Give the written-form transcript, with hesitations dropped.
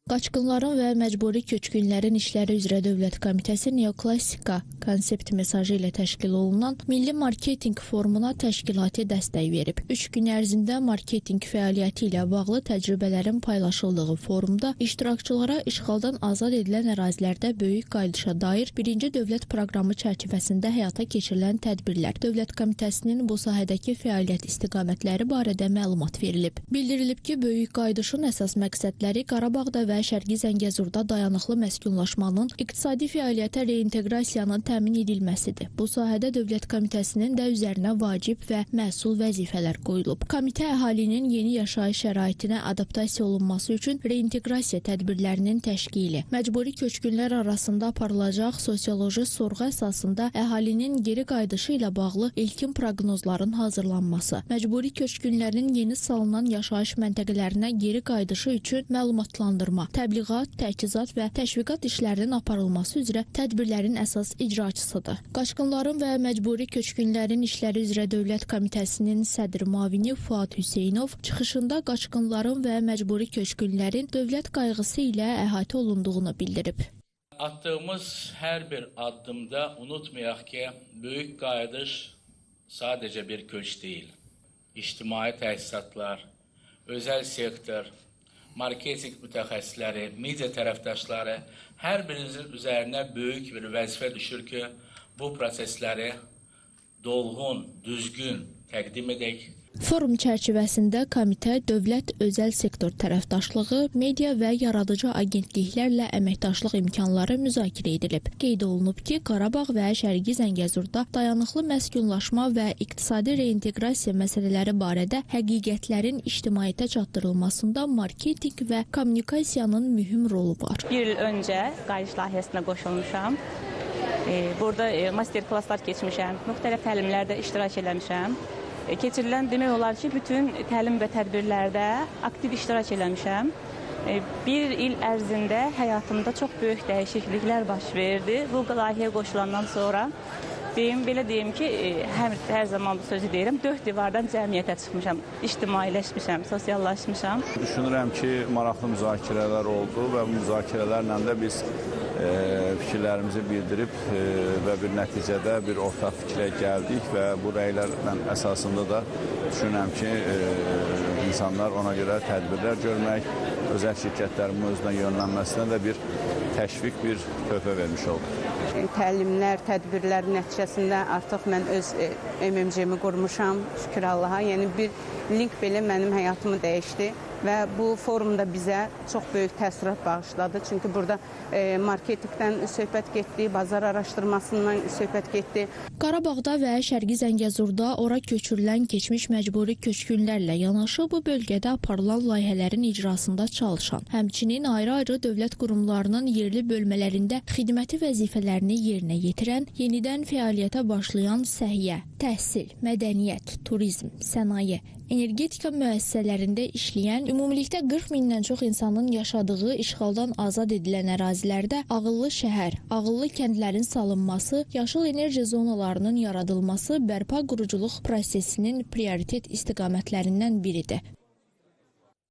Qaçqınların və məcburi köçkünlərin işləri üzrə Dövlət Komitəsi neoklassika konsept mesajı ilə təşkil olunan Milli Marketinq Forumuna təşkilati dəstək verib. 3 gün ərzində marketinq fəaliyyəti ilə bağlı təcrübələrin paylaşıldığı forumda iştirakçılara işğaldan azad edilən ərazilərdə böyük qayıdışa dair birinci dövlət proqramı çərçivəsində həyata keçirilən tədbirlər, Dövlət Komitəsinin bu sahədəki fəaliyyət istiqamətləri barədə məlumat verilib. Bildirilib ki, böyük qayıdışın əsas məqsədləri Qarabağda və Şərqi Zəngəzurda dayanıqlı məskunlaşmanın, iqtisadi fəaliyyətə reinteqrasiyanın təmin edilməsidir. Bu sahədə Dövlət Komitəsinin də üzərinə vacib və məhsul vəzifələr qoyulub. Komitə əhalinin yeni yaşayış şəraitinə adaptasiya olunması üçün reinteqrasiya tədbirlərinin təşkili, məcburi köçkünlər arasında aparılacaq sosioloji sorğu əsasında əhalinin geri qayıdışı ilə bağlı ilkin proqnozların hazırlanması, məcburi köçkünlərin yeni salınan yaşayış məntəqələrinə geri qayıdışı üçün məlumatlandırma, təbliğat, təchizat və təşviqat işlərinin aparılması üzrə tədbirlərin əsas icraçısıdır. Qaçqınların və məcburi köçkünlərin işləri üzrə Dövlət Komitəsinin sədr müavini Fuad Hüseynov çıxışında qaçqınların və məcburi köçkünlərin dövlət qayğısı ilə əhatə olunduğunu bildirib. Attığımız hər bir addımda unutmayaq ki, böyük qayıdış sadəcə bir köç deyil. İctimai təsisatlar, özel sektor, marketing mütəxəssisləri, media tərəfdaşları, hər birinizin üzərinə böyük bir vəzifə düşür ki, bu prosesləri dolğun, düzgün təqdim edək. Forum çərçivəsində komitə dövlət özəl sektor tərəfdaşlığı, media və yaradıcı agentliklərlə əməkdaşlıq imkanları müzakirə edilib. Qeyd olunub ki, Qarabağ və Şərqi Zəngəzurda dayanıqlı məskunlaşma və iqtisadi reinteqrasiya məsələləri barədə həqiqətlərin ictimaiyyətə çatdırılmasında marketinq və kommunikasiyanın mühüm rolu var. Bir il öncə qayıdış layihəsinə qoşulmuşam. Burada master-klasslar keçmişəm, müxtəlif təlimlərdə iştirak eləmişəm. Keçirilən demək olar ki, bütün təlim və tədbirlərdə aktiv iştirak eləmişəm. Bir il ərzində həyatımda çox böyük dəyişikliklər baş verdi. Bu layihəyə qoşulandan sonra belə deyim ki, hər zaman bu sözü deyirəm, 4 divardan cəmiyyətə çıxmışam, ictimailəşmişəm, sosiallaşmışam. Düşünürəm ki, maraqlı müzakirələr oldu və bu müzakirələrlə də biz fikirlərimizi bildirib və bir nəticədə bir ortaq fikrə gəldik və bu rəylərlə əsasında da düşünürəm ki, insanlar ona görə tədbirlər görmək, özəl şirkətlərin özünə yönlənməsinə də bir təşviq, bir töhfə vermiş oldu. Təlimlər, tədbirlər nəticəsində artıq mən öz MMC-mi qurmuşam, şükür Allaha. Yəni bir link belə mənim həyatımı dəyişdi və bu forumda bizə çox böyük təəssürat bağışladı. Çünki burada marketingdən söhbət getdi, bazar araşdırmasından söhbət getdi. Qarabağda və Şərqi Zəngəzurda ora köçürülən keçmiş məcburi köçkünlərlə yanaşı bu bölgədə aparılan layihələrin icrasında çalışan, həmçinin ayrı-ayrı dövlət qurumlarının yerli bölmələrində xidməti vəzifələrini yerinə yetirən, yenidən fəaliyyətə başlayan səhiyyə, təhsil, mədəniyyət, turizm, sənaye, energetika müəssisələrində işləyən, ümumilikdə 40 mindən çox insanın yaşadığı işğaldan azad edilən ərazilərdə ağıllı şəhər, ağıllı kəndlərin salınması, yaşıl enerji zonalarının yaradılması bərpa quruculuq prosesinin prioritet istiqamətlərindən biridir.